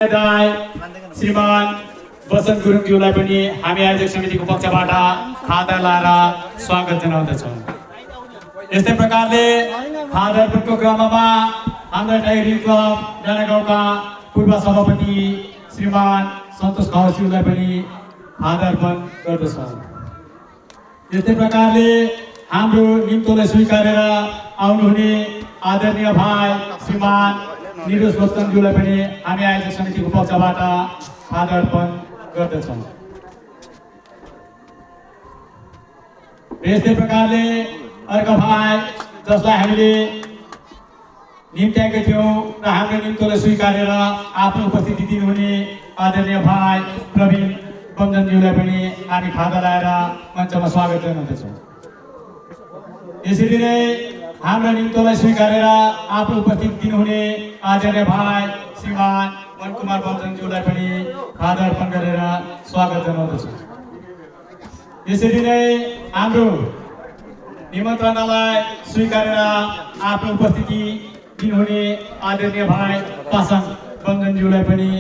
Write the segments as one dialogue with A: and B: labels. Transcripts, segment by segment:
A: श्रीमान वसन्त गुरुङज्यूलाई पनि हामी आयोजक समितिको पक्षबाट खादा लाएर स्वागत जनाउँदछौँ। यस्तै प्रकारले खादा अर्पणको क्रममा हाम्रा टाइगर क्लब डाँडागाउँका पूर्व सभापति श्रीमान सन्तोष खवासज्यूलाई पनि खादा अर्पण गर्दछौँ। यस्तै प्रकारले हाम्रो निम्तोलाई स्वीकारेर आउनुहुने आदरणीय भाइ श्रीमान निरोज बच्चनज्यूलाई पनि हामी आयोजक समितिको पक्षबाट खादा अर्पण गर्दछौँ। यस्तै प्रकारले अर्का भाइ जसलाई हामीले निम्त्याएका थियौँ र हाम्रो निम्तोलाई स्वीकारेर आफ्नो उपस्थिति दिनुहुने आदरणीय भाइ प्रवीण बन्जनज्यूलाई पनि हामी खादा लाएर मञ्चमा स्वागत जनाउँदछौँ। यसरी नै हाम्रो निम्तोलाई स्वीकारेर आफ्नो उपस्थिति दिनुहुने आदरणीय भाइ श्रीमान मनकुमार बन्जनज्यूलाई पनि खादा अर्पण गरेर स्वागत जनाउँदछौँ। यसरी नै हाम्रो निमन्त्रणालाई स्वीकारेर आफ्नो उपस्थिति दिनुहुने आदरणीय भाइ पासाङ बन्जनज्यूलाई पनि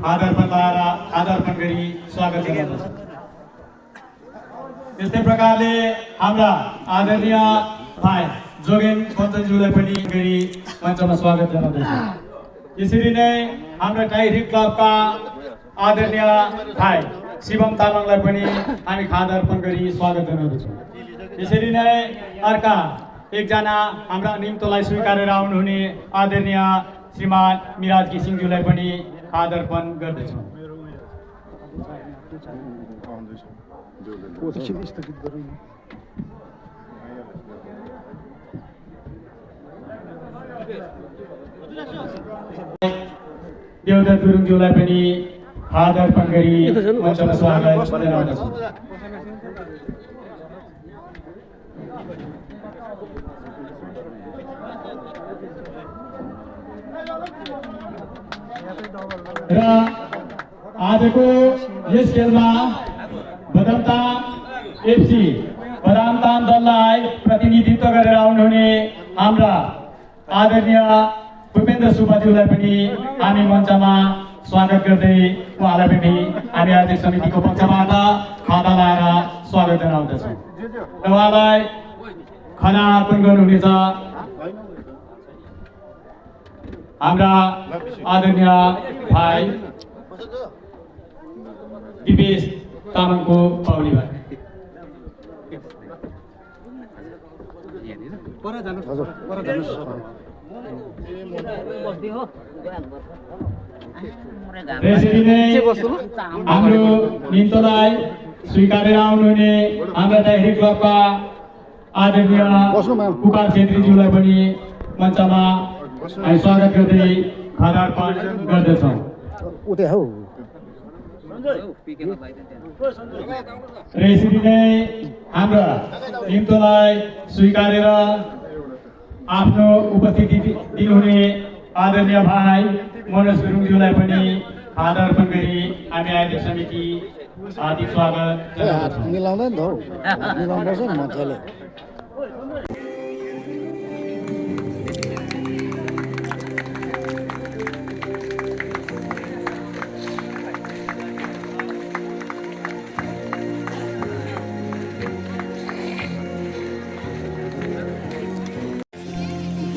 A: खादा अर्पण गरी स्वागत जनाउँदछौँ। यस्तै प्रकारले हाम्रा आदरणीय भाइ जोगेन बन्जनज्यूलाई पनि गरी मञ्चमा स्वागत जनाउँदछौँ। यसरी नै हाम्रा टाइगर क्लबका आदरणीय भाइ शिवम तामाङलाई पनि हामी खादा अर्पण गरी स्वागत जनाउँदछौँ। यसरी नै अर्का एकजना हाम्रा निम्तोलाई स्वीकारेर आउनुहुने आदरणीय श्रीमान मिराज घिसिङज्यूलाई पनि खादा अर्पण गर्दछौँ। देवदत्त गुरुङज्यूलाई पनि खादा अर्पण गरी मञ्चमा स्वागत जनाउँदछौँ। र आजको यस खेलमा बदामताम एफसी बदामताम दललाई प्रतिनिधित्व गरेर आउनुहुने हाम्रा आदरणीय भूपेन्द्र सुब्बाज्यूलाई पनि हामी मञ्चमा स्वागत गर्दै उहाँलाई पनि हामी आयोजक समितिको पक्षबाट खादा लाएर स्वागत जनाउँदछौँ। र उहाँलाई खाना अर्पण गर्नुहुनेछ हाम्रा आदरणीय भाइ दिपेश तामाङको पौली भाइ। यसरी नै हाम्रो निम्तोलाई स्वीकारेर आउनुहुने हाम्रा टाइगर क्लबका आदरणीय पुकार छेत्रीज्यूलाई पनि मञ्चमा हामी स्वागत गर्दै खादा अर्पण गर्दछौँ। र यसरी नै हाम्रा निम्तोलाई स्वीकारेर आफ्नो उपस्थिति दिनुहुने आदरणीय भाइ मनोज गुरुङज्यूलाई पनि खादा अर्पण गरी हामी आयोजक समिति हार्दिक स्वागत जनाउँदछौँ।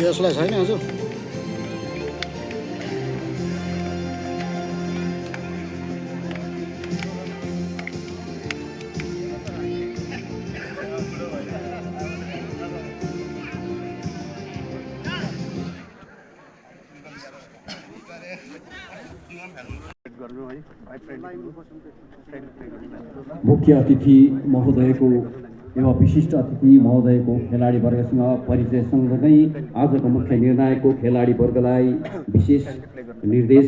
B: यसलाई छैन हजुर
C: मुख्य अतिथि महोदयको एवं विशिष्ट अतिथि महोदयको खेलाडी वर्गसँग परिचय सँगसँगै आजको मुख्य निर्णायकको खेलाडी वर्गलाई विशेष निर्देश